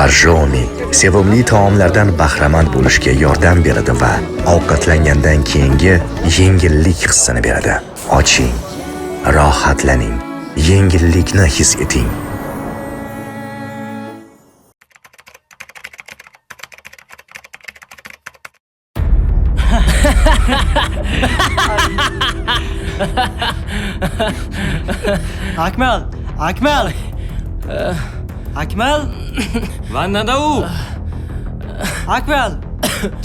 Borjomi sevimli taomlardan bahramand bo'lishga yordam beradi va ovqatlangandan keyingi yengillik hissini beradi. Oching, rohatlaning, yengillikni his eting. Akmal, Akmal. Akmal, Vannada u. Akmal.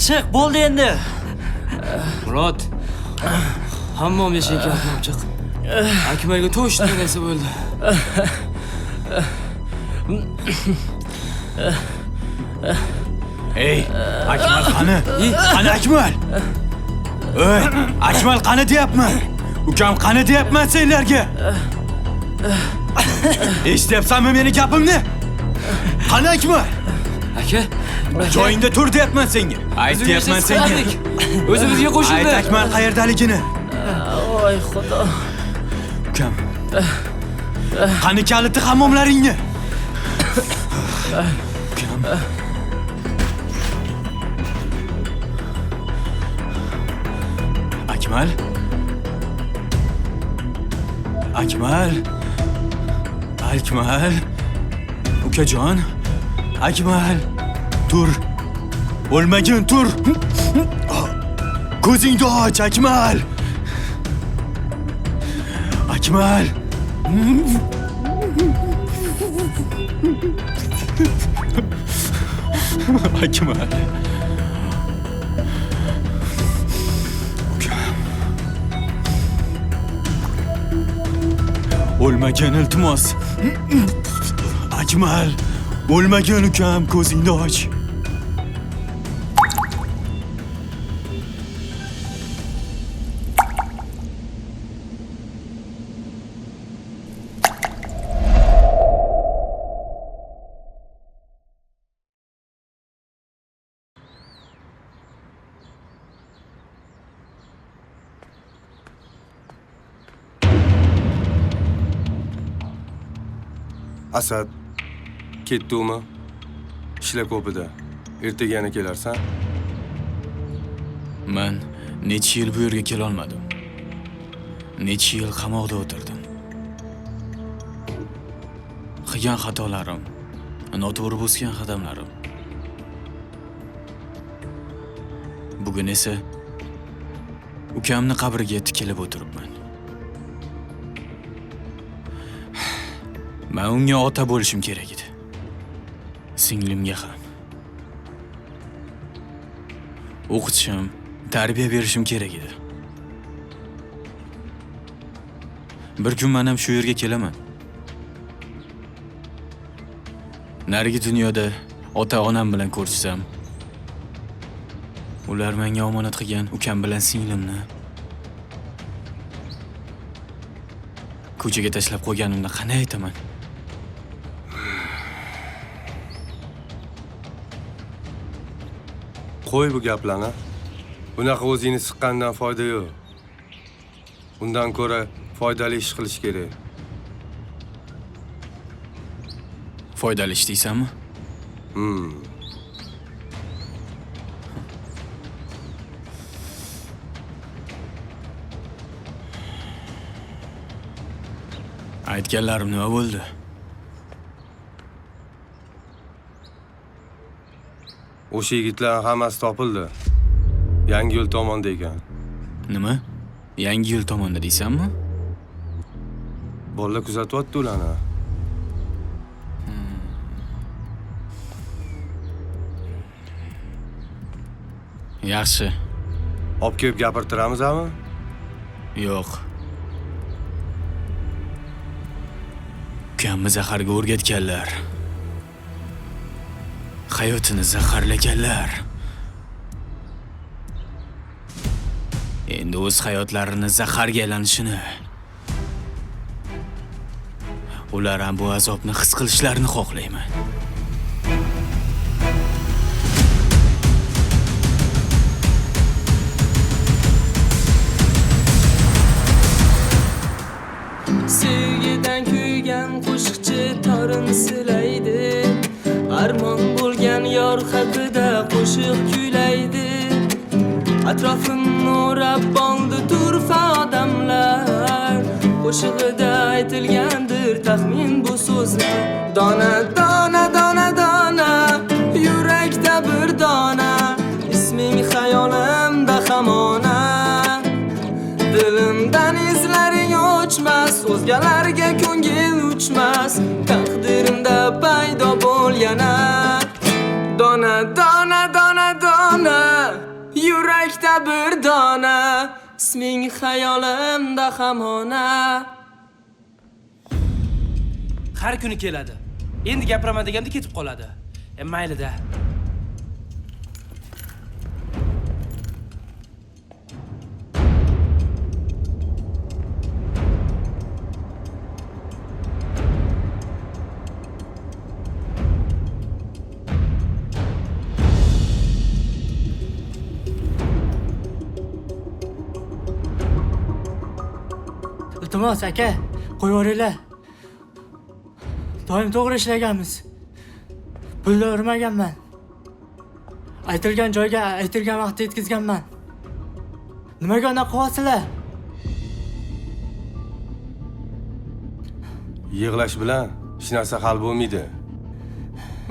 Chiq, bo'ldi endi. Murod. Hammom eshigi chiq. Akmalga to'shdi narsa bo'ldi. Ey, Akmal qani? Qani Akmal? Ey, Akmal qani deyapman? Ukam qani deyapman senlarga? Eshityapsanmi meni gapimni? Qani Akmal? Aka, Joyingda tur deyapman senga. Ayt deyapman senga. O'zimizga qo'shildi. Ayt Akmal qayerdaligini. Voy Xudo. Ukam. Qani kaliti hammomlaringni? Ukam. Akmal? Akmal? Akmal? Ukajon? Akmal? Tur. O'lmagin, tur. Ko'zingni och, Akmal. Akmal. Akmal. Ukam. O'lmagin, iltimos. Akmal, o'lmagin ukam, ko'zingni och. Asad ketdimi? Ishlar ko'pida. Ertaga yana kelarsan. Men necha yil bu yerga kela olmadim. Necha yil qamoqda o'tirdim. Qilgan xatolarim, noto'g'ri bosgan qadamlarim. Bugun esa ukamni qabriga tikilib o'tiribman. Men unga ota bo'lishim kerak edi. Singlimga ham. O'qitishim, tarbiya berishim kerak edi. Bir kun men ham shu yerga kelaman. Narigi dunyoda ota-onam bilan ko'rishsam, ular menga omonat qilgan ukam bilan singlimni ko'chaga tashlab qo'yganimni qanday aytaman? Qo'y bu gaplarni. Bunaqa o'zingni siqqandan foyda yo'q. Undan ko'ra foydali ish qilish kerak. Foydali ish deysanmi? Aytganlarim nima bo'ldi? O'sha yigitlar hammasi topildi. Yangi yo'l tomonda ekan. Nima? Yangi yo'l tomonda deysanmi? Bolalar kuzatyapti ularni. Yaxshi. Olib kelib gapirtiramizmi? Yo'q. Ukamni zaharga o'rgatganlar. Hayotini zaharlaganlar. Endi o'z hayotlarini zaharga aylanishini, ular ham bu azobni his qilishlarini xohlayman. Sevgidan kuygan qo'shiqchi torin silaydi. Armon Diydor haqida qo'shiq kuylaydi. Atrofimni o'rab oldi turfa odamlar. Qo'shig'ida aytilgandir taxmin bu so'zlar. Dona dona dona dona, yurakda bir dona, isming xayolimda hamona. Dilimdan izlaring o'chmas, o'zgalarga ko'ngil uchmas, taqdirimda paydo bo'l yana. Dona dona dona dona, yurakda bir dona, isming xayolimda hamona. Har kuni keladi. Endi gapiraman deganda ketib qoladi. Mayli-da. Iltimos aka, qo'yib yuboringlar. Doim to'g'ri ishlaganmiz. Pulni urmaganman. Aytilgan joyga aytilgan vaqtda yetkazganman. Nimaga unaqa qilyapsizlar? Yig'lash bilan hech narsa hal bo'lmaydi.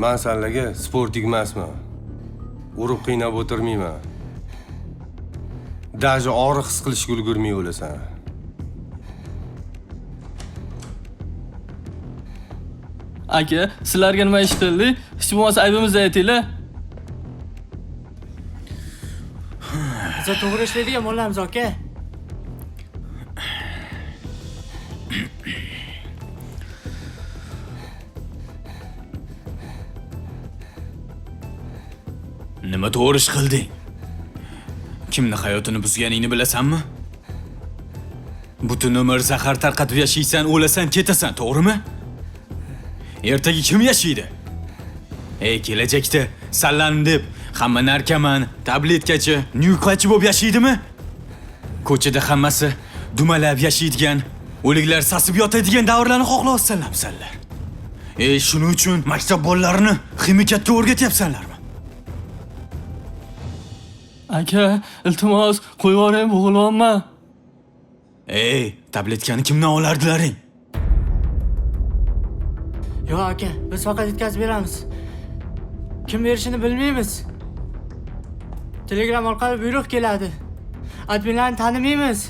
Men senlarga sportik emasman. Urib qiynab o'tirmayman. Даже og'riq his qilishga ulgurmay o'lasan. Aka, sizlarga nima ish qildik? Hech bo'lmasa aybimizni aytinglar. Biz to'g'ri ishlaydigan molamiz aka. Nima to'g'ri ish qilding? Kimni hayotini buzganingni bilasanmi? Butun umr zahar tarqatib yashaysan, o'lasan, ketasan, to'g'rimi? Ertaga kim yashaydi? Ey, kelajakda sallan deb hamma narkoman, tabletkachi, nyuqachi bo'lib yashaydimi? Ko'chada hammasi dumalab yashaydigan, o'liklar sasib yotadigan davrlarni xohlayapsanlarmi sanlar? Ey, shuning uchun maktab bolalarini ximikatga o'rgatyapsanlarmi? Aka, iltimos, qo'yib yuboring, bo'g'ilyapman. Ey, tabletkani kimdan olardilaring? Yo'q aka, biz faqat yetkazib beramiz. Kim berishini bilmaymiz. Telegram orqali buyruq keladi. Adminlarni tanimaymiz.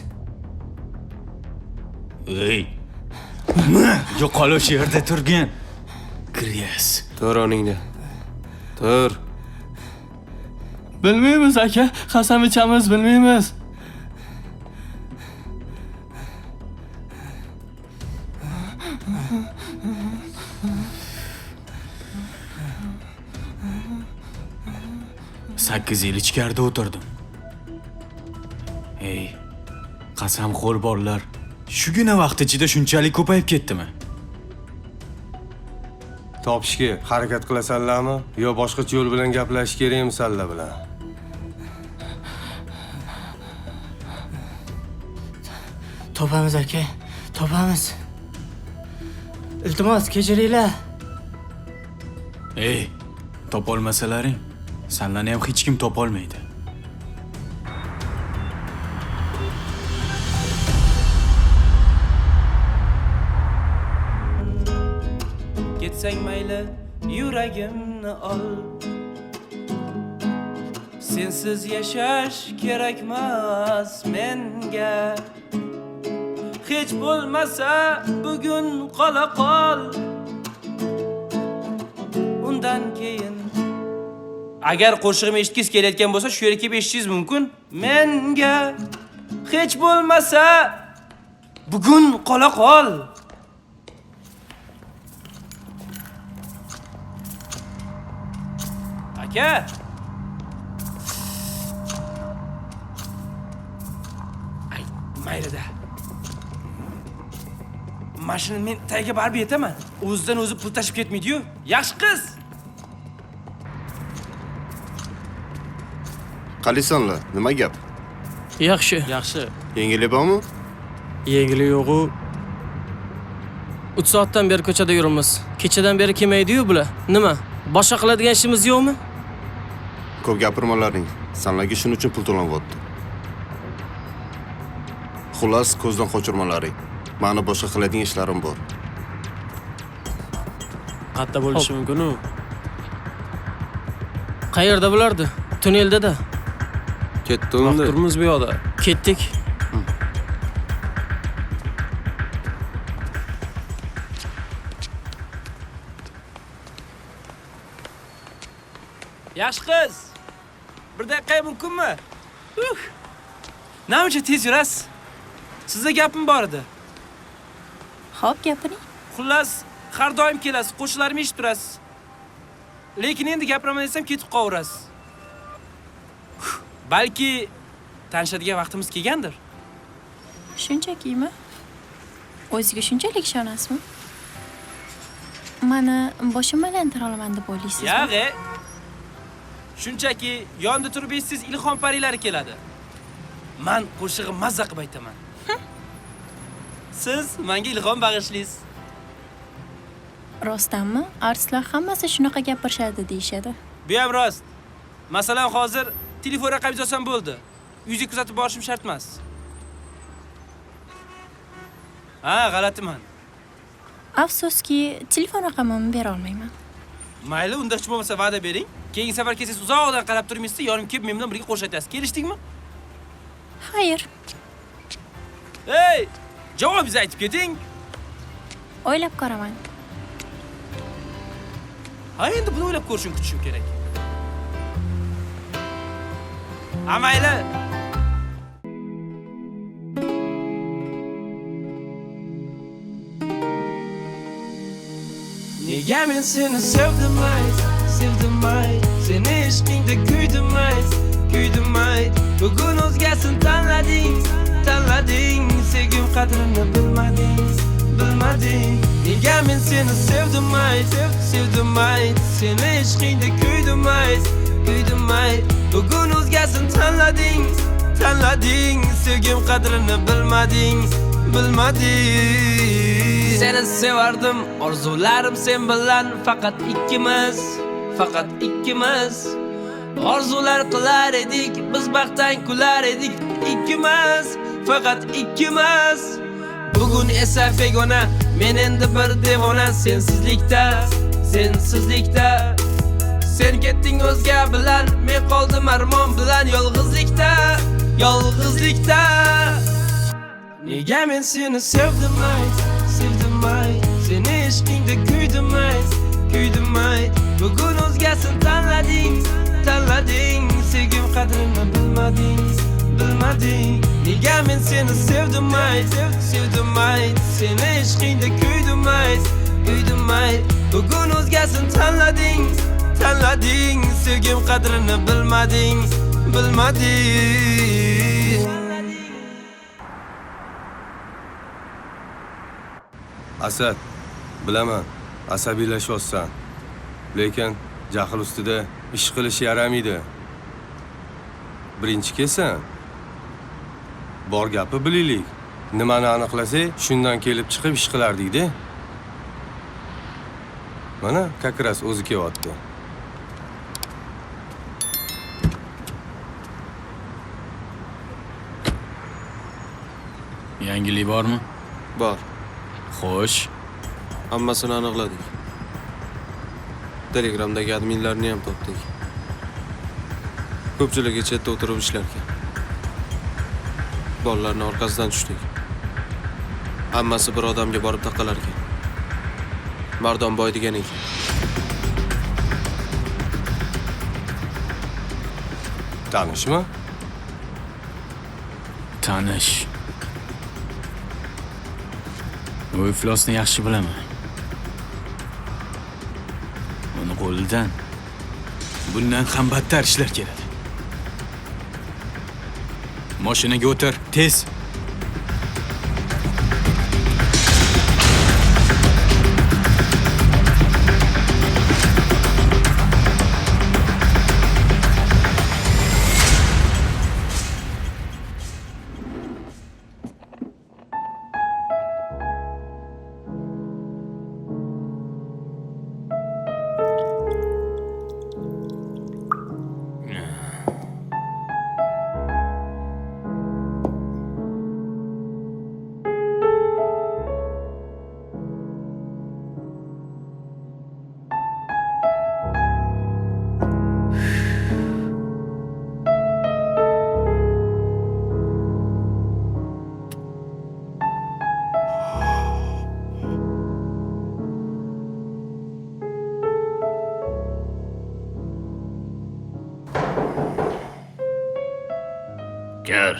Ey! Yo'qol o'sha yerda turgin. Gres. Tur o'rningda. Tur. Bilmaymiz aka, qasam ichamiz, bilmaymiz. Sakkiz yil ichkarida o'tirdim. Ey, qasamxo'r bolalar, shugina vaqt ichida shunchalik ko'payib ketdimi? Topishga harakat qilasanlarmi yo boshqacha yo'l bilan gaplashish kerakmi sanlar bilan? Topamiz aka, topamiz. Iltimos, kechiringlar. Ey, topolmasalaring, sanlarni ham hech kim topolmaydi. Ketsang mayli, yuragimni ol. Sensiz yashash kerakmas menga. Hech bo'lmasa bugun qola qol. Undan keyin agar qo'shig'imni eshitgingiz kelayotgan bo'lsa, shu yerga kelib eshitishingiz mumkin. Menga hech bo'lmasa bugun qola qol. Aka. Ay, maylida. Mashina men tagiga borib yetaman. O'zidan o'zi pul tashib ketmaydi-yu. Yaxshi qiz. Qalaysanlar? Nima gap? Yaxshi. Yaxshi. Yengillik bormi? Yengillik yo'q-u. 3 soatdan beri ko'chada yuribmiz. Kechadan beri kelmaydi-yu bular. Nima? Boshqa qiladigan ishimiz yo'qmi? Ko'p gapirmalaring. Sanlarga shuning uchun pul to'lanyapti. Xullas, ko'zdan qochirmalaring. Mani boshqa qiladigan ishlarim bor. Qayerda bo'lishi mumkin u? Qayerda bo'lardi? Tunnelda-da. Ketdi unda. Turmiz bu yoqda. Ketdik. Yaxshi qiz. Bir daqiqa mumkinmi? Namuncha tez yurasiz? Sizda gapim bor edi. Xo'p, gapiring. Xullas, har doim kelasiz, qo'shiqlarimni eshitib turasiz. Lekin endi gapiraman desam ketib qolaverasiz. Balki tanishadigan vaqtimiz kelgandir. Shunchakimi? O'ziga shunchalik ishonasizmi? Mani boshim aylantira olaman deb o'ylaysizmi? Yo'q, shunchaki yonda turib eshitsangiz ilhom parilari keladi. Men qo'shig'im mazza qilib aytaman. Siz menga ilhom bag'ishlaysiz. Rostdanmi? Artistlar hammasi shunaqa gapirishadi deyishadi. Bu ham rost. Masalan, hozir telefon raqamingizni olsam bo'ldi. Uyingizga kuzatib borishim shart emas. Ha, g'alatiman. Afsuski, telefon raqamimni bera olmayman. Mayli, unda hech bo'lmasa va'da bering. Keyingi safar kelsangiz uzoqdan qarab turmaysizda, yonimga kelib men bilan birga qo'shiq aytasiz. Kelishdikmi? Xayr. Ey, javobingizni aytib keting. O'ylab ko'raman. Ha, endi buni o'ylab ko'rishim kutishim kerak. Ha, mayli. Nega men seni sevdim ayt, sevdim ayt. Seni ishqingda kuydim ayt, kuydim ayt. Bugun o'zgasini tanlading, tanlading. Sevgim qadrini bilmading, bilmading. Nega men seni sevdim ayt, sevdim ayt. Seni ishqingda kuydim ayt, kuydim ayt. Bugun o'zgasini tanlading, tanlading. Sevgim qadrini bilmading, bilmading. Seni sevardim, orzularim sen bilan faqat ikkimiz, faqat ikkimiz. Orzular qilar edik, biz baxtdan kular edik ikkimiz, faqat ikkimiz. Bugun esa begona, men endi bir devona sensizlikda, sensizlikda. Sen ketding o'zga bilan, men qoldim armon bilan yolg'izlikda, yolg'izlikda. Nega men seni sevdim ayt, sevdim ayt. Seni ishqingda kuydim ayt, kuydim ayt. Bugun o'zgasini tanlading, tanlading. Sevgim qadrini bilmading, bilmading. Nega men seni sevdim ayt, sevdim ayt. Seni ishqingda kuydim ayt, kuydim ayt. Bugun o'zgasini tanlading, tanlading. Sevgim qadrini bilmading, bilmading. Asad, bilaman, asabiylashyapsan. Lekin jahl ustida ish qilish yaramaydi. Birinchi kelsan, bor gapi bilaylik. Nimani aniqlasak, shundan kelib chiqib ish qilardik-da. Mana, как раз o'zi kelyapti. Yangilik bormi? Bor. Xo'sh. Hammasini aniqladik. Telegramdagi adminlarni ham topdik. Ko'pchiligi chetda o'tirib ishlarkan. Bolalarning orqasidan tushdik. Hammasi bir odamga borib taqalar ekan. Mardonboy degan ekan. Tanishmi? Tanish. U iflosni yaxshi bilaman. Uni qo'lidan bundan ham battar ishlar keladi. Mashinaga o'tir, tez. Kir.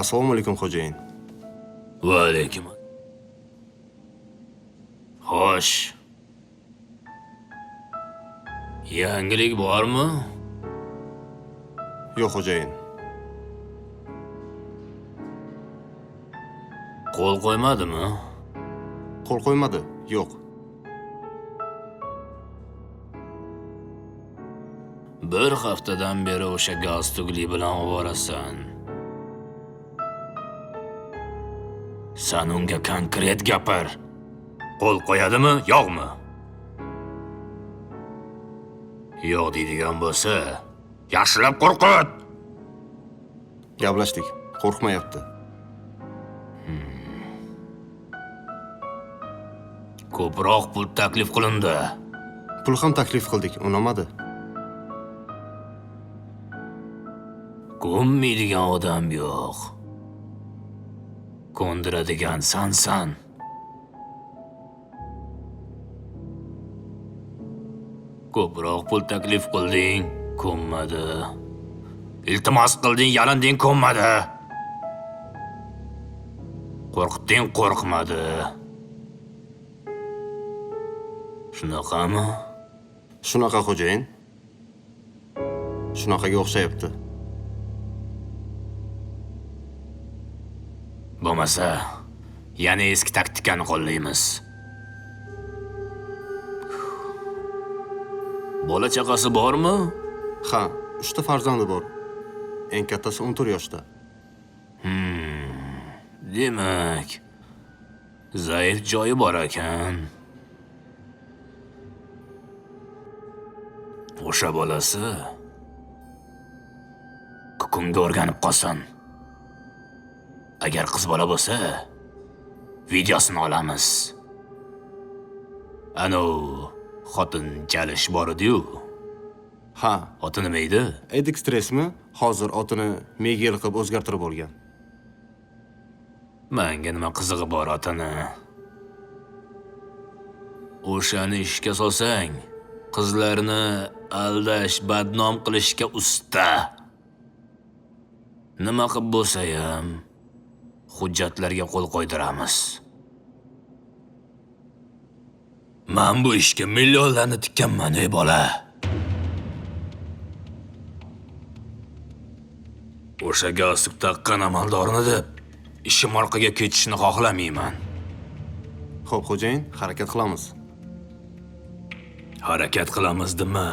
Assalomu alaykum, xo'jayin. Va alaykum. Xo'sh. Yangilik bormi? Yo'q, xo'jayin. Qo'l qo'ymadimi? Qo'l qo'ymadi, yo'q. Bir haftadan beri o'sha galstukli bilan ovorasan. San unga konkret gapir. Qo'l qo'yadimi, yo'qmi? Yo'q deydigan bo'lsa, yaxshilab qo'rqit. Gaplashdik, qo'rqmayapti. Ko'proq pul taklif qilindi. Pul ham taklif qildik, unamadi. Ko'nmaydigan odam yo'q. Ko'ndiradigan sansan. Ko'proq pul taklif qilding, ko'nmadi. Iltimos qilding, yalinding, ko'nmadi. Qo'rqitding, qo'rqmadi. Shunaqami? Shunaqa, xo'jayin. Shunaqaga o'xshayapti. Bo'lmasa, yana eski taktikani qo'llaymiz. Bola chaqasi bormi? Ha, 3 ta farzandi bor. Eng kattasi 14 yoshda. Demak, zaif joyi bor ekan. O'sha bolasi kukunga o'rganib qolsin. Agar qiz bola bo'lsa, videosini olamiz. Ano, xotin chalish bor edi-yu. Ha, oti nima edi? Edik stressmi? Hozir otini Miguel qilib o'zgartirib olgan. Menga nima qizig'i bor otini? O'shani ishga solsang, qizlarni aldash, badnom qilishga usta. Nima qilib bo'lsa ham hujjatlarga qo'l qo'ydiramiz. Men bu ishga millionlarni tikkanman, ey bola. O'sha galstuk taqqan amaldorni deb ishim orqaga ketishini xohlamayman. Xo'p, xo'jayin, harakat qilamiz. Harakat qilamiz dema.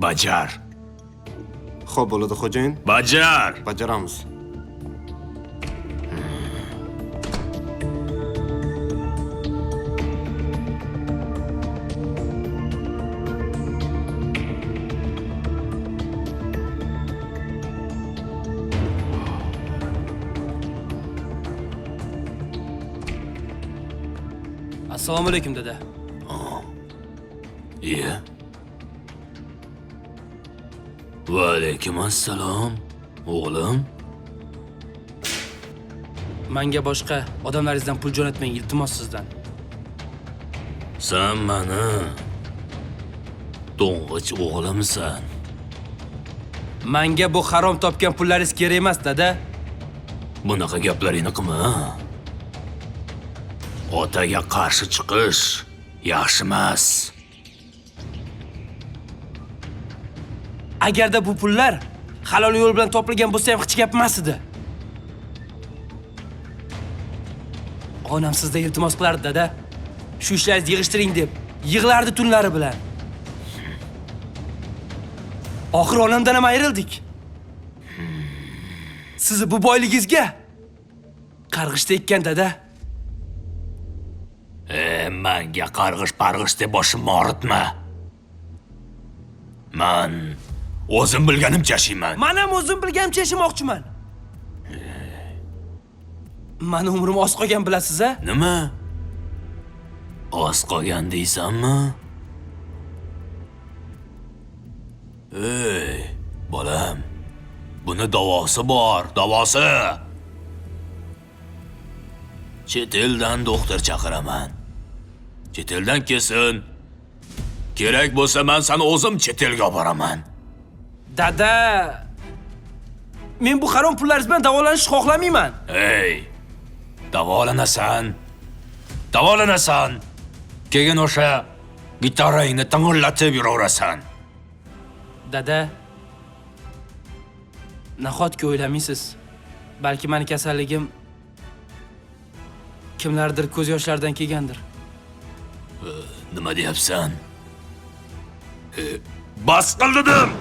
Bajar. Xo'p, bo'ladi, xo'jayin. Bajar. Bajaramiz. Assalomu alaykum, dada. Iya. Va alaykum assalom, o'g'lim. Menga boshqa odamlaringizdan pul jo'natmang, iltimos sizdan. Sen meni to'ng'ich o'g'limsan. Menga bu harom topgan pullaringiz kerak emas, dada. Bunaqa gaplaringni qilma. Otaga qarshi chiqish yaxshi emas. Agarda bu pullar halol yo'l bilan topilgan bo'lsa ham hech gap emas edi. Onam sizdan iltimos qilardi, dada. Shu ishlaringizni yig'ishtiring deb yig'lardi tunlari bilan. Oxir onamdan ham ayrildik. Sizni bu boyligingizga qarg'ish tekkan, dada. Menga qarg'ish-parg'ish deb boshimni og'ritma. Men o'zim bilganimcha yashayman. Men ham o'zim bilganimcha yashamoqchiman. Meni umrim oz qolgan, bilasiz-a? Nima? Oz qolgan deysanmi? Ey, bolam. Buni davosi bor, davosi. Chet eldan doktor chaqiraman. Chet eldan kelsin. Kerak bo'lsa, men seni o'zim chet elga olib boraman. Dada, men bu harom pullaringiz bilan davolanishni xohlamayman. Ey, davolanasan. Davolanasan. Keyin o'sha gitarangni ting'illatib yuraverasan. Dada, nahotki o'ylamaysiz? Balki meni kasalligim kimlardir ko'z yoshlaridan kelgandir. Nima deyapsan? Bas qil dedim.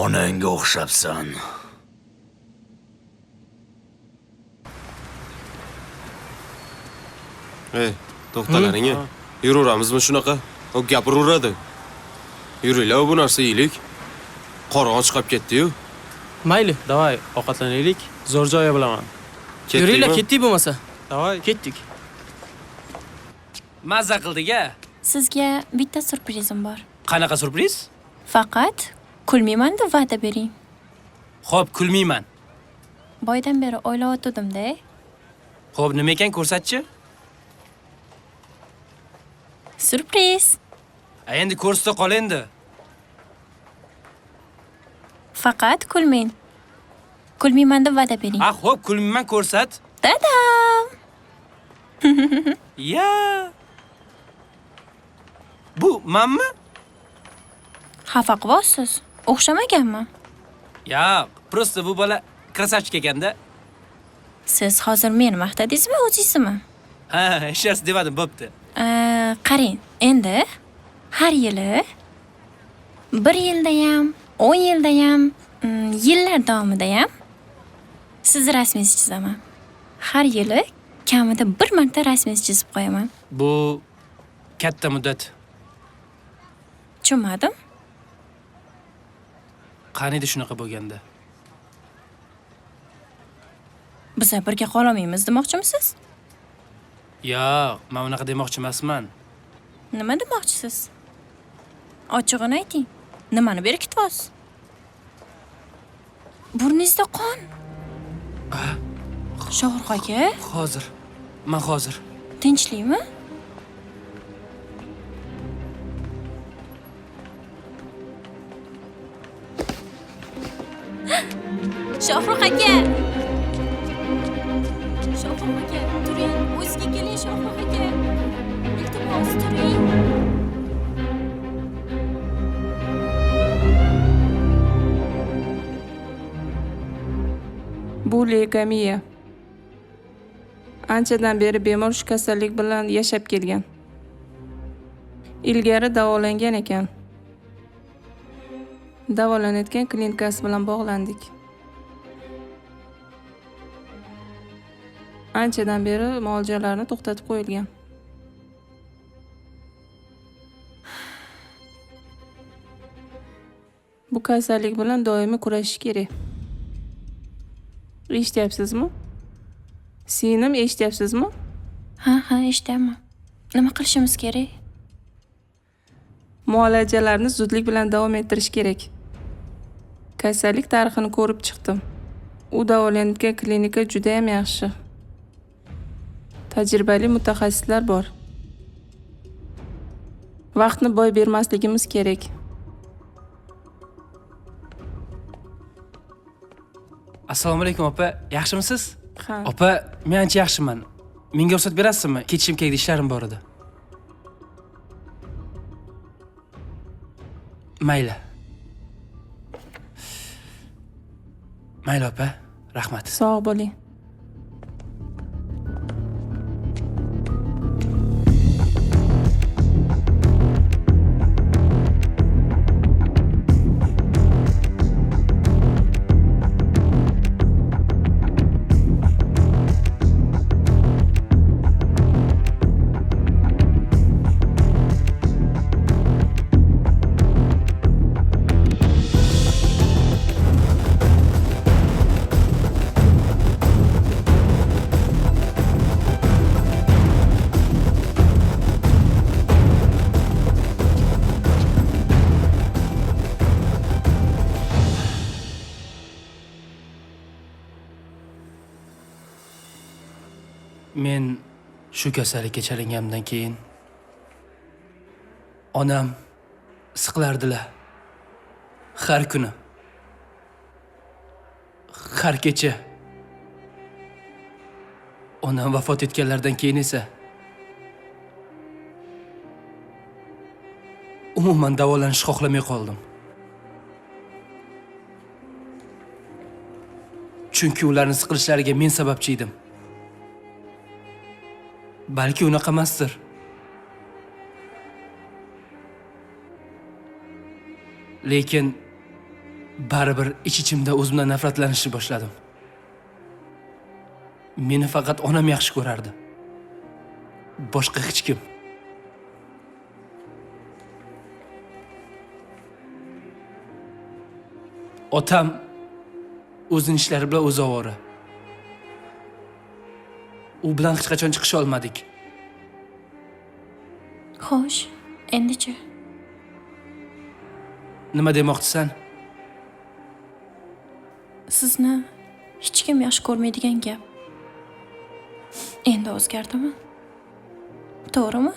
Onangga o'xshabsan. Ey, to'xtalaring. Yuraveramizmi shunaqa? U gapiraveradi. Yuringlar, bu narsa yeylik. Qorin och qolib ketdi-yu. Mayli, davay, ovqatlanaylik. Zo'r joy bilaman. Yuringlar, ketdik bo'lmasa. Davay, ketdik. Mazza qildik-a. Sizga bitta syurprizim bor. Qanaqa syurpriz? Faqat kulmayman deb va'da bering. Xo'p, kulmayman. Boydan beri o'ylayotgandim-da. Xo'p, nima ekan ko'rsatchi? Syurpriz. Endi ko'rsata qol endi. Faqat kulmang. Kulmayman deb va'da bering. Ha, xo'p, kulmayman, ko'rsat. Dadam. Ya. Bu manmi? Xafa qilyapsiz. O'xshamaganmi? Yo'q, prosta bu bola krasavchik ekanda. Siz hozir meni maqtadingizmi, o'zingizmi? Ha, hech narsa demadim, bo'pti. Qarang, endi har yili 1 yilda ham, 10 yilda ham, yillar davomida ham sizni rasmingizni chizaman. Har yili kamida bir marta rasmingizni chizib qo'yaman. Bu katta muddat. Tushunmadim. Qaniydi shunaqa bo'lganda? Biz birga qololmaymiz demoqchimisiz? Yo'q, men unaqa demoqchi emasman. Nima demoqchisiz? Ochig'ini ayting. Nimani berkityapsiz? Burningizda qon. Shohrux aka? Hozir. Men hozir. Tinchlikmi? Shohrux aka! Shohrux aka, turing, o'zingizga keling Shohrux aka. Iltimos, turing. Bu leykemiya. Anchadan beri bemor shu kasallik bilan yashab kelgan. Ilgari davolangan ekan. Davolanayotgan klinikasi bilan bog'landik. Anchadan beri muolajalarni to'xtatib qo'yilgan. Bu kasallik bilan doimiy kurashish kerak. Eshityapsizmi? Singlim, eshityapsizmi? Ha, ha, eshityapman. Nima qilishimiz kerak? Muolajalarni zudlik bilan davom ettirish kerak. Kasallik tarixini ko'rib chiqdim. U davolanayotgan klinika juda ham yaxshi. Tajribali mutaxassislar bor. Vaqtni boy bermasligimiz kerak. Assalomu alaykum opa, yaxshimisiz? Ha. Opa, men ancha yaxshiman. Menga ruxsat berasizmi? Ketishim kerak, ishlarim bor edi. Mayli. Mayli opa, rahmat. Sog' bo'ling. Shu kasallikka chalinganimdan keyin onam siqilardilar. Har kuni, har kecha. Onam vafot etganlaridan keyin esa umuman davolanishni xohlamay qoldim. Chunki ularning siqilishlariga men sababchi edim. Balki unaqa emasdir. Lekin baribir ich-ichimda o'zimdan nafratlanishni boshladim. Meni faqat onam yaxshi ko'rardi. Boshqa hech kim. Otam o'zining ishlari bilan o'zi ovora. U bilan hech qachon chiqisha olmadik. Xo'sh, endichi? Nima demoqchisan? Sizni hech kim yaxshi ko'rmaydigan gap. Endi o'zgardimi? To'g'rimi?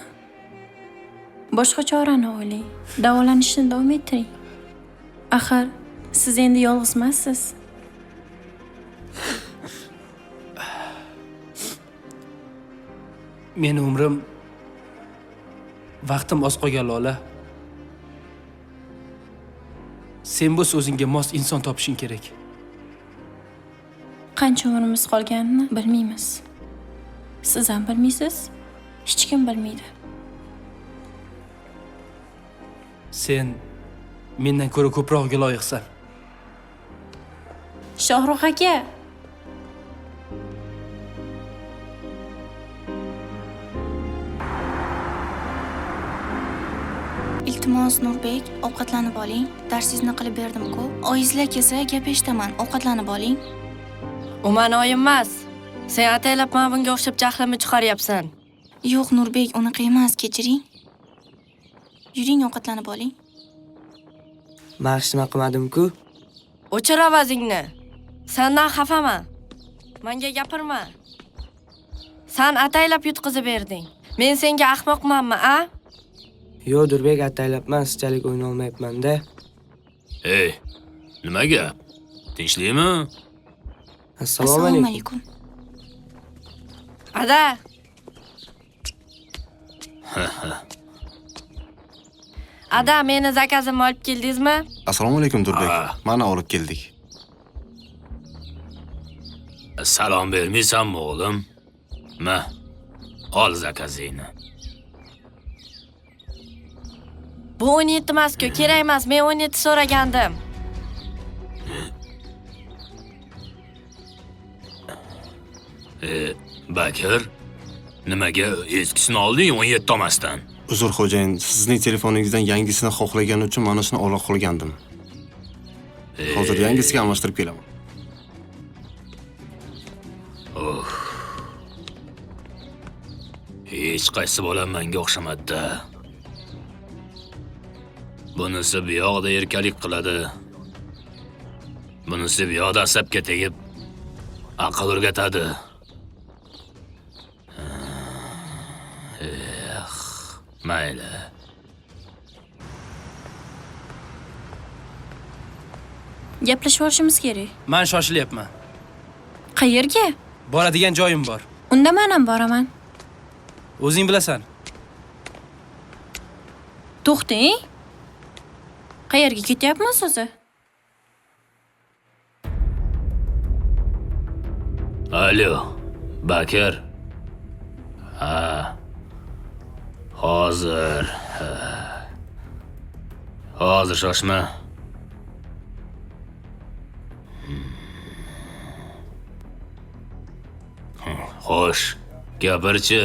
Boshqa chorani o'ylang. Davolanishni davom ettiring. Axir siz endi yolg'iz emassiz. Meni umrim, vaqtim oz qolgan Lola. Sen bo'lsa o'zingga mos inson topishing kerak. Qancha umrimiz qolganini bilmaymiz. Siz ham bilmaysiz, hech kim bilmaydi. Sen mendan ko'ra ko'prog'iga loyiqsan. Shohrux aka. Iltimos Nurbek, ovqatlanib oling. Darsingizni qilib berdim-ku. Oyingizlar kelsa gap eshitaman. Ovqatlanib oling. U meni oyim emas. Sen ataylab mana bunga o'xshab jahlimni chiqaryapsan. Yo'q Nurbek, unaqa emas, kechiring. Yuring, ovqatlanib oling. Men hech nima qilmadim-ku. O'chir ovozingni. Sendan xafaman. Menga gapirma. Sen ataylab yutqizib berding. Men senga ahmoqmanmi, a? Yo'q, Nurbek, ataylabman, sizchalik o'yna olmayapman-da. Ey, nima gap? Tinchlikmi? Assalomu alaykum. Ada. Ada, meni zakazimni olib keldingizmi? Assalomu alaykum Nurbek. Mana olib keldik. Salom bermaysanmi, o'g'lim? Ma, ol zakazingni. Bu 17 emas-ku, kerak emas. Men 17 so'ragandim. Bakir, nimaga eskisini olding 17 olmasdan? Uzr xo'jayin, sizning telefoningizdan yangisini xohlagani uchun mana shuni ola qolgandim. Hozir yangisiga almashtirib kelaman. Oh. Hech qaysi bola menga o'xshamadi-da. Bunisi bu yoqda erkalik qiladi. Bunisi bu yoqda asabga tegib aql o'rgatadi. Mayli. Gaplashib olishimiz kerak. Men shoshilyapman. Qayerga? Boradigan joyim bor. Unda men ham boraman. O'zing bilasan. To'xtang. Qayerga ketyapmiz o'zi? Alo, Bakir. Ha. Hozir. Hozir shoshma. Xo'sh, gapirchi.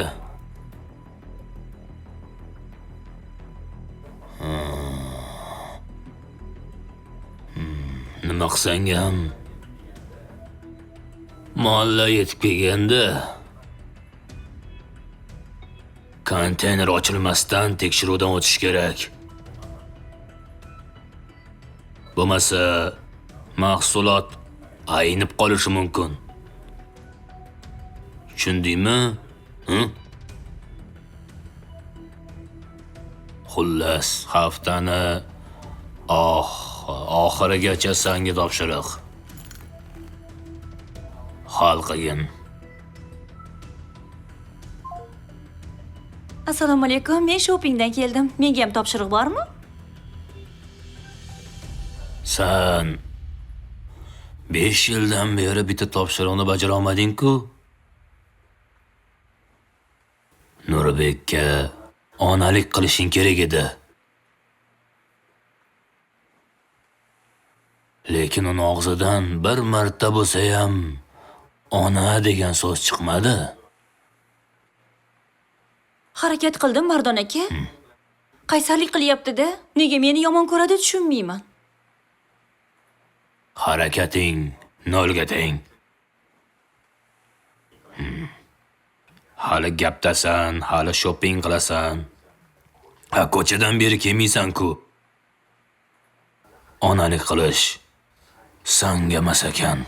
Nima qilsang ham mollar yetib kelganda konteyner ochilmasdan tekshiruvdan o'tish kerak. Bo'lmasa mahsulot aynib qolishi mumkin. Tushundingmi? Hı? Xullas, haftani oxirigacha senga topshiriq. Hal qilgin. Assalomu alaykum, men shoppingdan keldim. Menga ham topshiriq bormi? Sen 5 yildan beri bitta topshiriqni bajara olmading-ku. Nurbekka onalik qilishing kerak edi. Lekin uni og'zidan bir marta bo'lsa ham ona degan so'z chiqmadi. Harakat qildim, Mardon aka. Qaysarlik qilyapti-da. Nega meni yomon ko'radi tushunmayman. Harakating nolga teng. Hali gapdasan, hali shopping qilasan. Ha, ko'chadan beri kelmaysan-ku. Onalik qilish sanga emas ekan.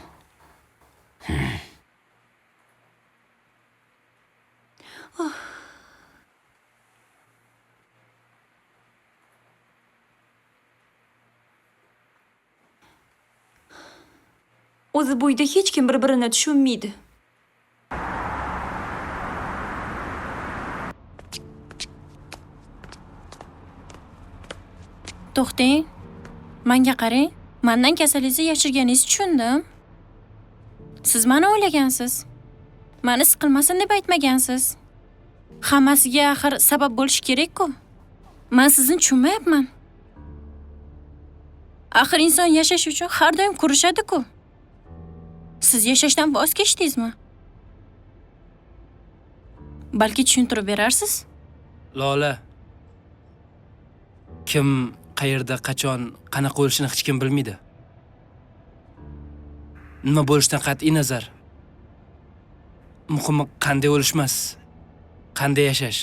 O'zi bu uyda hech kim bir-birini tushunmaydi. To'xtang. Menga qarang. Mendan kasalingizni yashirganingizni tushundim. Siz meni o'ylagansiz. Meni siqilmasin deb aytmagansiz. Hammasiga axir sabab bo'lishi kerak-ku. Men sizni tushunmayapman. Axir inson yashash uchun har doim kurashadi-ku. Siz yashashdan voz kechdingizmi? Balki tushuntirib berarsiz? Lola, kim qayerda, qachon, qanaqa o'lishini hech kim bilmaydi. Nima bo'lishidan qat'iy nazar, muhimi qanday o'lish emas, qanday yashash.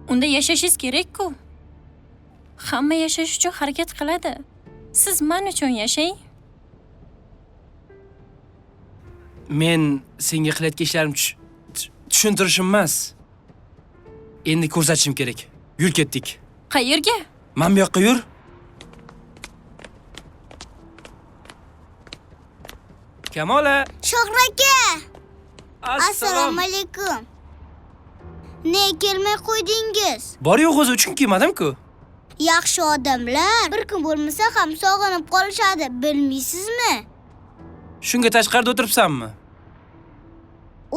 Unda yashashingiz kerak-ku. Hamma yashash uchun harakat qiladi. Siz men uchun yashang. Men senga qilayotgan ishlarim tushuntirishim emas. Endi ko'rsatishim kerak. Yur ketdik. Qayerga? Men bu yoqqa yur. Kamola. Shohruh aka. Assalomu alaykum. Ne kelmay qo'ydingiz? Bor yo'q o'zi uchun kelmadim-ku. Yaxshi odamlar bir kun bo'lmasa ham sog'inib qolishadi, bilmaysizmi? Shunga tashqarida o'tiribsanmi?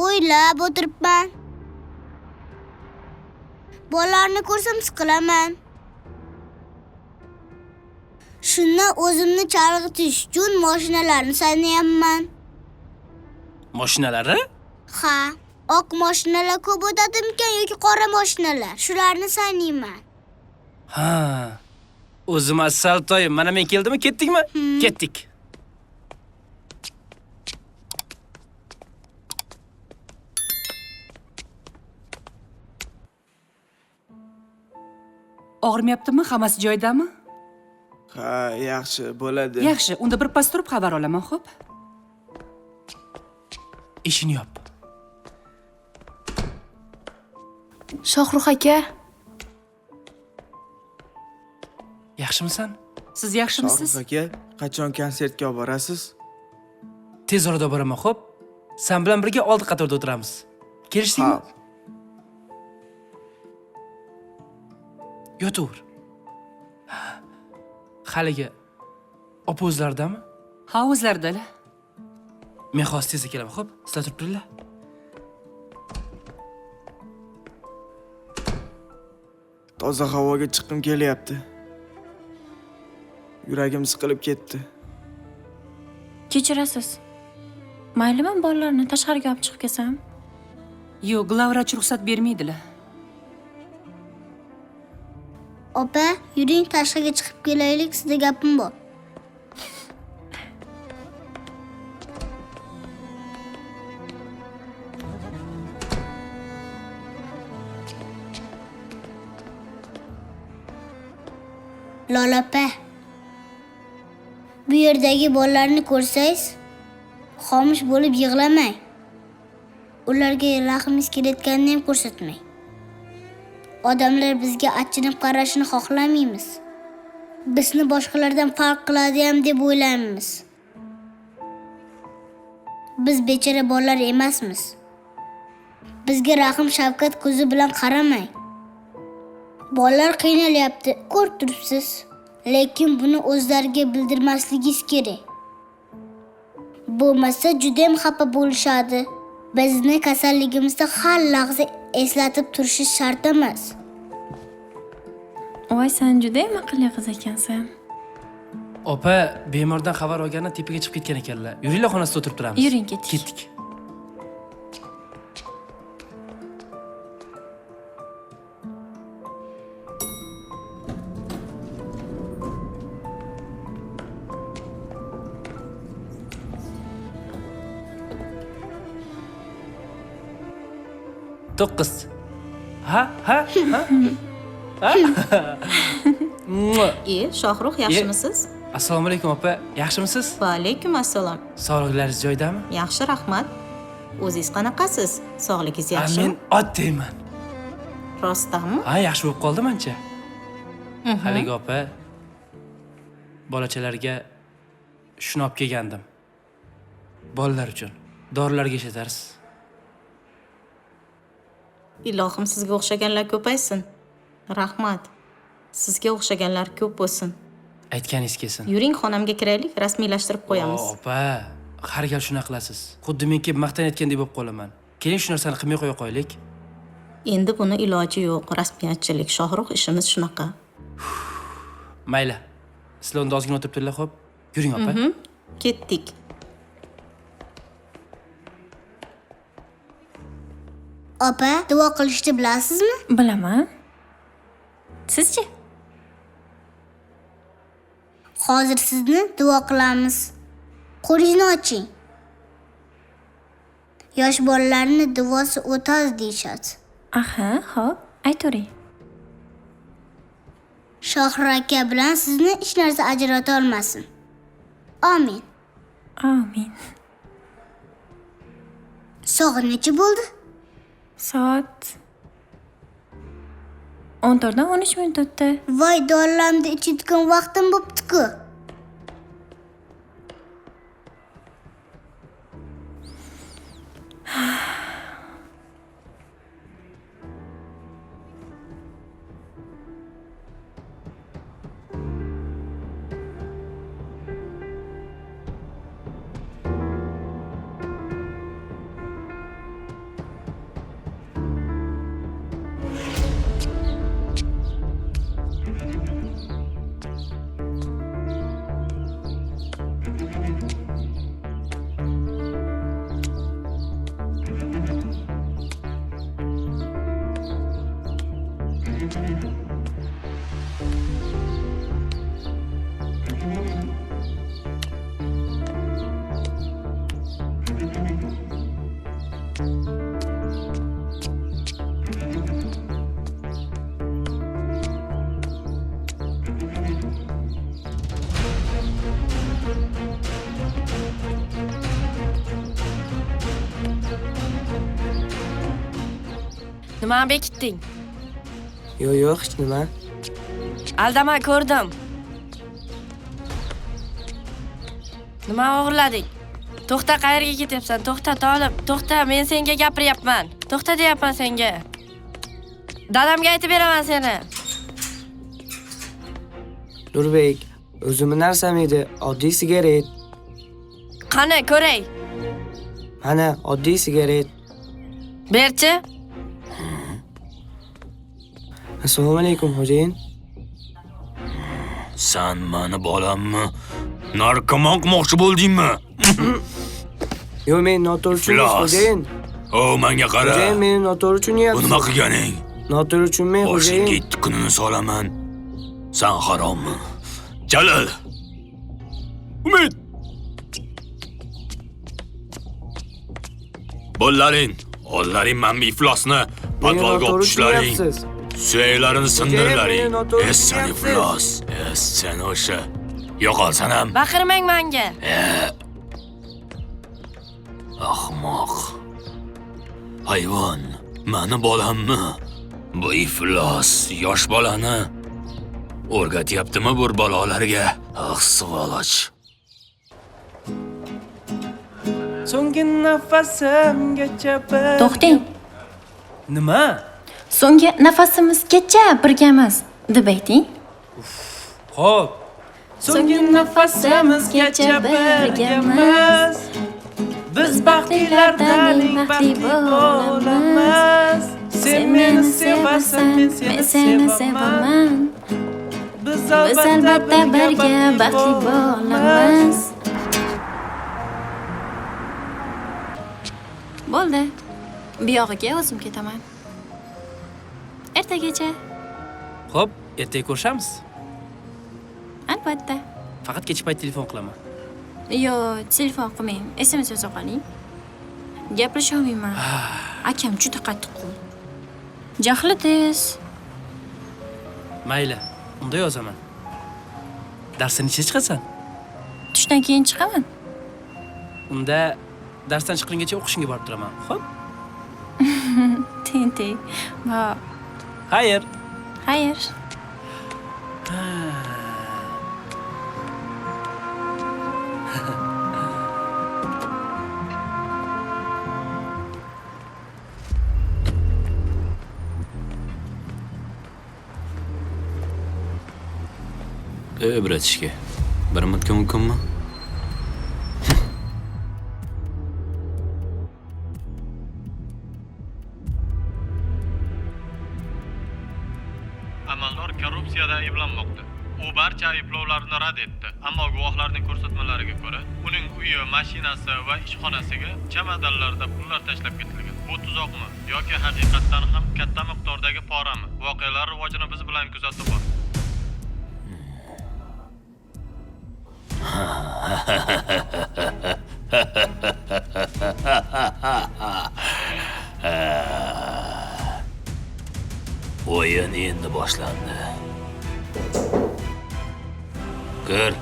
O'ylab o'tiribman. Bolalarni ko'rsam siqilaman. Shundan o'zimni chalg'itish uchun mashinalarni sanayapman. Mashinalarni? Ha, oq mashinalar ko'p o'tadimikan yoki qora mashinalar? Shularni sanayman. Ha. O'zim asal toyim. Mana men keldimmi, ketdikmi? Ketdik. Og'rimayaptimi? Hammasi joyidami? Ha, yaxshi bo'ladi. Yaxshi, unda bir pas turib xabar olaman, xo'p? Ishini yop. Shohruh aka. Yaxshimisan? Siz yaxshimisiz? Shohruh aka, qachon konsertga borasiz? Tez orada boraman, xo'p? Sen bilan birga oldi qatorda o'tiramiz. Kelishdingmi? Yotaver. Haligi opa o'zlaridami? Ha, o'zlaridalar. Men hozir tezda kelaman, xo'p? Sizlar turib turinglar. Toza havoga chiqqim kelyapti. Yuragim siqilib ketdi. Kechirasiz. Maylimi bolalarni tashqariga olib chiqib kelsam? Yo'q, glavvrach ruxsat bermaydilar. Opa, yuring tashqariga chiqib kelaylik, sizda gapim bor. Lola opa, bu yerdagi bolalarni ko'rsangiz, xomush bo'lib yig'lamang. Ularga rahmingiz kelayotganini ham ko'rsatmang. Odamlar bizga achinib qarashini xohlamaymiz. Bizni boshqalardan farq qiladi ham deb o'ylaymiz. Biz bechora bolalar emasmiz. Bizga rahm shafqat ko'zi bilan qaramang. Bolalar qiynalyapti, ko'rib turibsiz. Lekin buni o'zlariga bildirmasligingiz kerak. Bo'lmasa juda ham xafa bo'lishadi. Bizni kasalligimizni har lahza eslatib turishi shart emas. Voy, sen juda ham aqlli qiz ekansan. Opa, bemordan xabar olgandan tepaga chiqib ketgan ekanlar. Yuringlar, xonasida o'tirib turamiz. Yuring, ketdik. Ketdik. To'qqiz. Ha, ha, ha. Ha? Shohrux, yaxshimisiz? Assalomu alaykum opa, yaxshimisiz? Va alaykum assalom. Sog'liqlaringiz joyidami? Yaxshi, rahmat. O'zingiz qanaqasiz? Sog'ligingiz yaxshimi? Men oddiyman. Rostdanmi? Ha, yaxshi bo'lib qoldim ancha. Haligi opa, bolachalarga shuni olib kelgandim. Bolalar uchun dorilarga ishlatarsiz. Ilohim sizga o'xshaganlar ko'paysin. Rahmat. Sizga o'xshaganlar ko'p bo'lsin. Aytganingiz kelsin. Yuring, xonamga kiraylik, rasmiylashtirib qo'yamiz. Opa, har gal shuna qilasiz. Xuddi men kelib maqtanayotgandek bo'lib qolaman. Keling, shu narsani qilmay qo'ya qo'yaylik. Endi buni iloji yo'q, rasmiyatchilik. Shohrux, ishimiz shunaqa. Mayli. Sizlar unda ozgina o'tirib turinglar, xo'p? Yuring, opa. Ketdik. Opa, duo qilishni bilasizmi? Bilaman. Sizchi? Hozir sizni duo qilamiz. Qo'lingizni oching. Yosh bolalarning duosi o'tadi deyishadi. Aha, xo'p, aytavering. Shohrux aka bilan sizni hech narsa ajrata olmasin. Amin. Amin. Soat necha bo'ldi? Soat 14:13 o'tdi. Voy, dorilarimni ichayotgan vaqtim bo'pti-ku. Nimani bekitding? Yo'q, yo'q, hech nima. Aldama, ko'rdim. Nima o'g'irlading? To'xta, qayerga ketyapsan? To'xta, Tolib, to'xta, men senga gapiryapman. To'xta deyapman senga. Dadamga aytib beraman seni. Nurbek, o'zimning narsam edi, oddiy sigaret. Qani, ko'ray. Mana, oddiy sigaret. Berchi. Assalomu alaykum, xo'jayin. San meni bolamni narkoman qilmoqchi bo'ldingmi? Yo'q, men noto'g'ri tushundingiz, xo'jayin. O, menga qara. Xo'jayin, meni noto'g'ri tushunyapsiz. Bu nima qilganing? Noto'g'ri tushunmang, xo'jayin. Boshingga ikki kunini solaman. San harommi? Jalil. Umid. Bo'llaring, ollaring mana iflosni podvalga olib tushlaring. Suyaklarini sindirlaring. Sen iflos, sen o'sha. Yo'qolsan ham. Baqirmang menga. Ahmoq. Hayvon, meni bolamni Bu iflos yosh bolani o'rgatyaptimi bu balolarga? Ah, svoloch. So'nggi nafasimgacha bir. To'xtang. Nima? So'nggi nafasimizgacha birgamiz deb ayting. Xo'p. So'nggi nafasimizgacha birgamiz. Biz baxtlilardan eng baxtli bo'lamiz. Sen meni sevasan, men seni sevaman. Biz albatta birga baxtli bo'lamiz. Bo'ldi. Buyog'iga o'zim ketaman. Ertagacha. Xo'p, ertaga ko'rishamiz. Albatta. Faqat kechki payt telefon qilaman. Yo, telefon qilmang. SMS yoza qoling. Gaplasha olmayman. Akam juda qattiqqo'l. Jahli tez. Mayli, unda yozaman. Darsdan necha chiqasan? Tushdan keyin chiqaman. Unda darsdan chiqqungacha o'qishingga borib turaman. Xo'p? Tentak. Va Xayr. Xayr. Ey, bratishka, bir minutga mumkinmi? Amaldor korrupsiyada ayblanmoqda. U barcha ayblovlarni rad etdi, ammo guvohlarning ko'rsatmalariga ko'ra, uning uyi, mashinasi va ishxonasiga chamadonlarda pullar tashlab ketilgan. Bu tuzoqmi yoki haqiqatdan ham katta miqdordagi porami? Voqealar rivojini biz bilan kuzatib boring. O'yin endi boshlandi. Kir.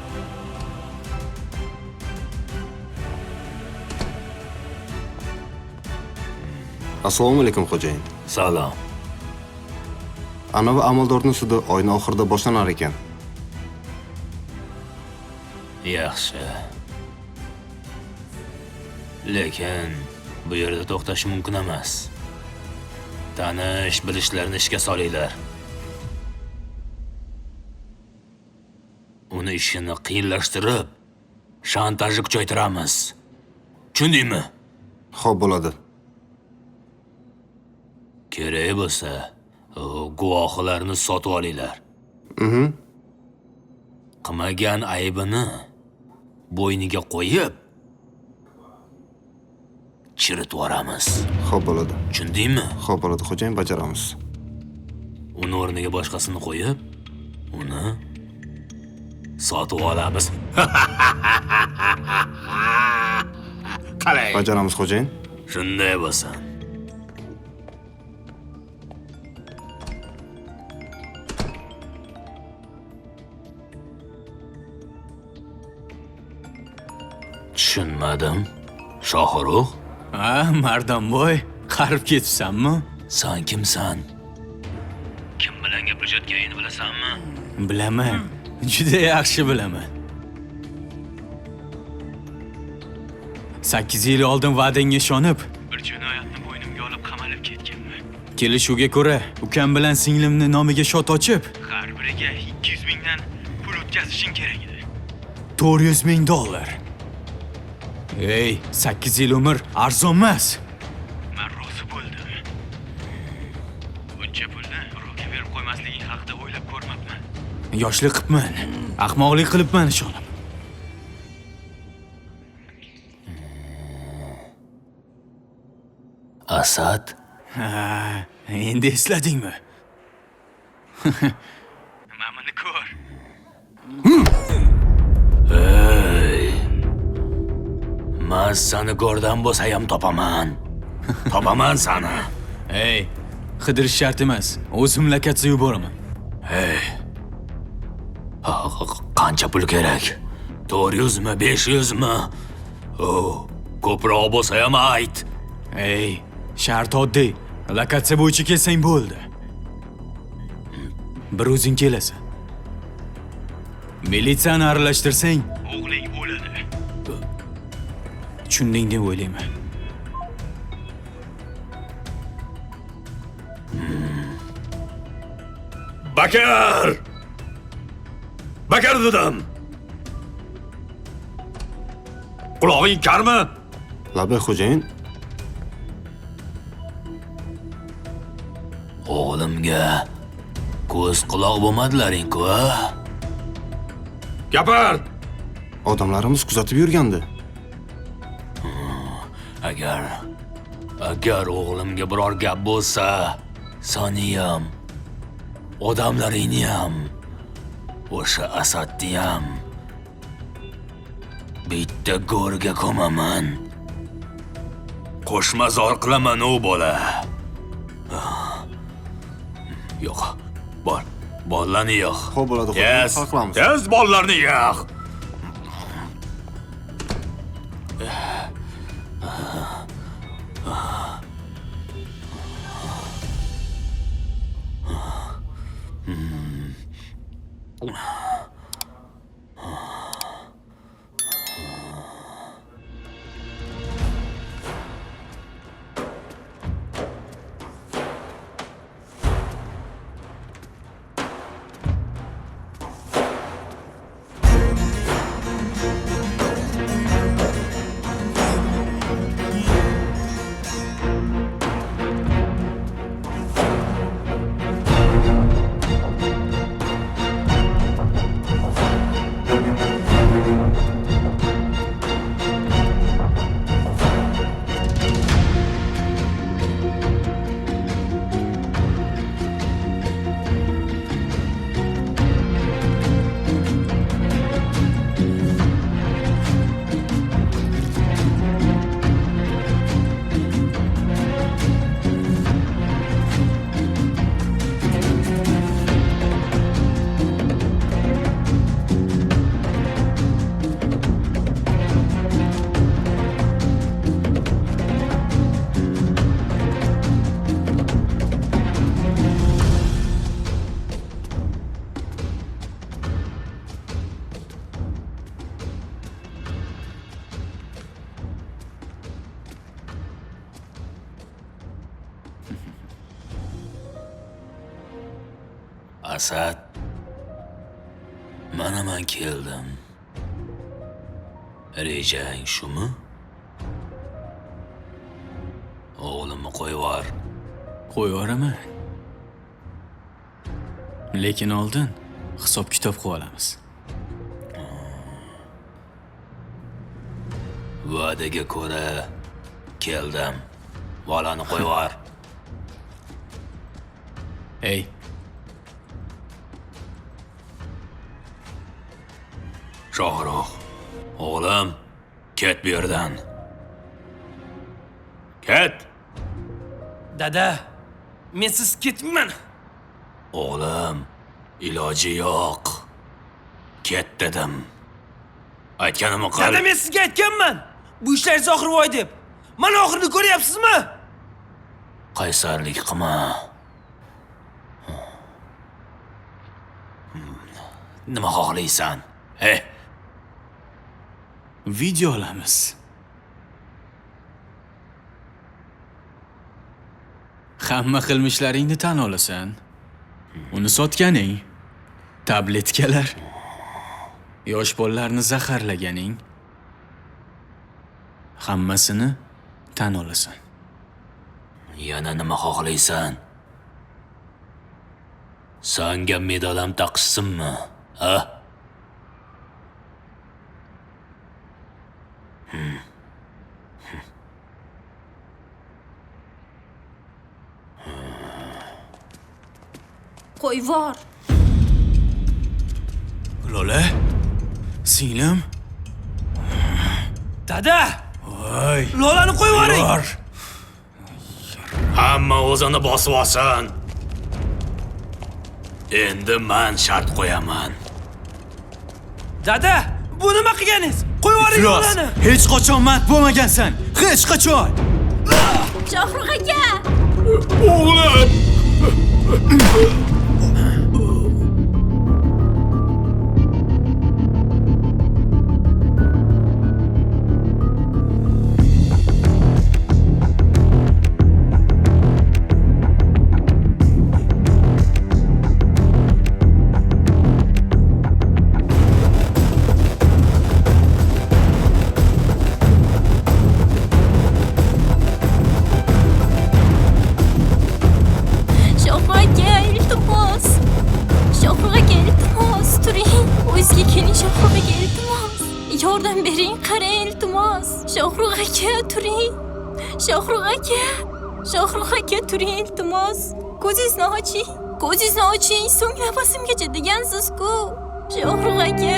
Assalomu alaykum, xo'jayin. Salom. Anavi amaldorning sudi oyning oxirida boshlanar ekan. Yaxshi. Lekin bu yerda to'xtash mumkin emas. Tanish bilishlarni ishga solinglar. Uni ishini qiyinlashtirib, shantajni kuchaytiramiz. Tushundingmi? Xo'p, bo'ladi. Kerak bo'lsa, guvohlarni sotib olinglar. Qilmagan aybini bo'yniga qo'yib chiritib yuboramiz. Xo'p, bo'ladi. Tushundingmi? Xo'p, bo'ladi, xo'jayin, bajaramiz. Uni o'rniga boshqasini qo'yib, uni sotib olamiz. Qalay? Bajaramiz, xo'jayin. Shunday bo'lsin. Tushunmadim. Shohrux? Ha, Mardonboy, qarib ketibsanmi? Sen kimsan? Kim bilan gaplashayotganingni bilasanmi? Bilaman. Juda yaxshi bilaman. 8 yil oldin va'dangga ishonib, bir jinoyatni bo'ynimga olib qamalib ketganman. Kelishuvga ko'ra, ukam bilan singlimni nomiga shot ochib, har biriga 200 mingdan pul o'tkazishing kerak edi. 400 ming dollar. Ey, 8 yil umr arzon emas. Men rozi bo'ldim. Buncha pulni birovga berib qo'ymasliging haqida o'ylab ko'rmabman. Yoshlik qilibman, ahmoqlik qilibman ishonib. Asad? Ha, endi esladingmi? Mana ko'r. Ey! Men seni go'rdan bo'lsa ham topaman. Topaman seni. Ey, qidirish shart emas. O'zim lokatsiya yuboraman. Ey. Qancha pul kerak? 400 mi, 500 mi? Ko'proq bo'lsa ham ayt. Ey, shart oddiy. Lokatsiya bo'yicha kelsang bo'ldi. Bir o'zing kelasan. Militsiyani aralashtirsang, o'g'ling o'ladi. Tushunding deb o'ylayman. Bakar! Bakar dedim. Qulog'ing karmi? Labay xo'jayin. O'g'limga ko'z quloq bo'lmadilaring-ku, a? Gapir! Odamlarimiz kuzatib yurgandi. Agar o'g'limga biror gap bo'lsa, seni ham, odamlaringni ham, o'sha Asadni ham bitta go'rga ko'maman. Qo'shma zor qilaman u bola. Yo'q, bor, bolalarni yo'q. Xo'p bo'ladi, xo'p, hal qilamiz. Tez bolalarni yo'q. Asad, mana men keldim. Rejang shumi? O'g'limni qo'yvor. Qo'yvoraman. Lekin oldin hisob-kitob qilib olamiz. Va'daga ko'ra keldim. Bolani qo'yvor. Ey. Shohrux, o'g'lim, ket bu yerdan. Ket! Dada, men siz ketmayman. O'g'lim, iloji yo'q. Ket dedim. Aytganimni qil. Dada, men sizga aytganman. Bu ishlaringiz oxiri voy deb. Mana oxirini ko'ryapsizmi? Qaysarlik qilma. Nima xohlaysan? Hey! Video olamiz. Hamma qilmishlaringni tan olasan. Uni sotganing, tabletkalar, yosh bolalarni zaharlaganing, hammasini tan olasan. Yana nima xohlaysan? Sanga medal ham taqishsinmi, ha? Qo'yvor. Lola, singlim. Dada! Voy. Lolani qo'yvoring. Hamma o'zini bosib olsin. Endi men shart qo'yaman. Dada, bu nima qilganingiz? Qo'yvoring Lolani. Hech qachon mard bo'lmagansan. Hech qachon. Shohrux aka! O'g'lim! bering, qarang, iltimos. Shohrux aka, turing. Shohrux aka, Shohrux aka, turing, iltimos. Ko'zingizni oching. Ko'zingizni oching, so'nggi nafasimgacha degansiz-ku. Shohrux aka.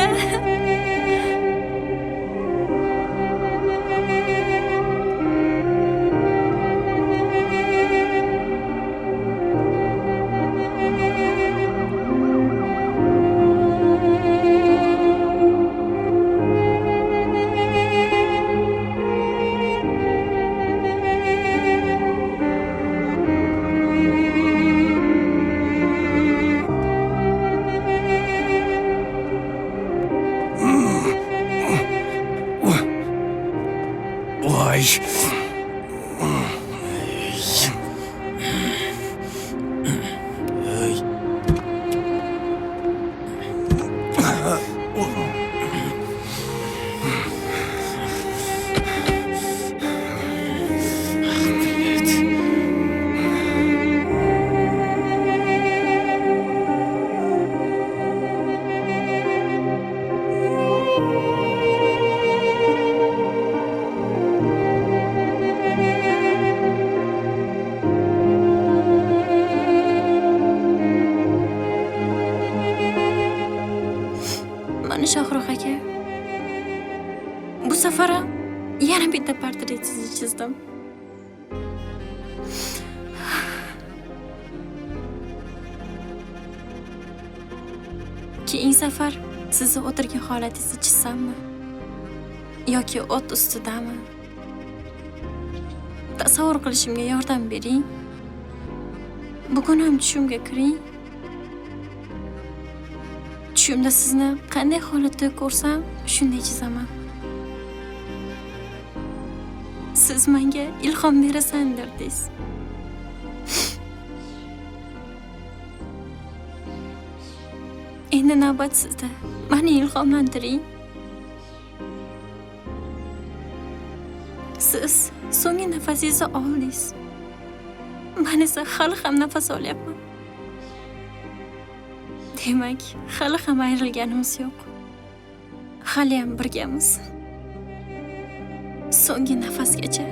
Voy. Mana Shohrux aka. Bu safar ham yana bitta portretingizni chizdim. Keyingi safar sizni o'tirgan holatingizni chizsammi? Yoki o't ustidami? Tasavvur qilishimga yordam bering. Bugun ham tushimga kiring. Tushimda sizni qanday holatda ko'rsam, shunday chizaman. Siz menga ilhom berasan derdingiz. Endi navbat sizda. Meni ilhomlantiring. Siz so'nggi nafasingizni oldingiz. Men esa hali ham nafas olyapman. Demak, hali ham ayrilganimiz yo'q. Hali ham birgamiz. So'nggi nafasgacha.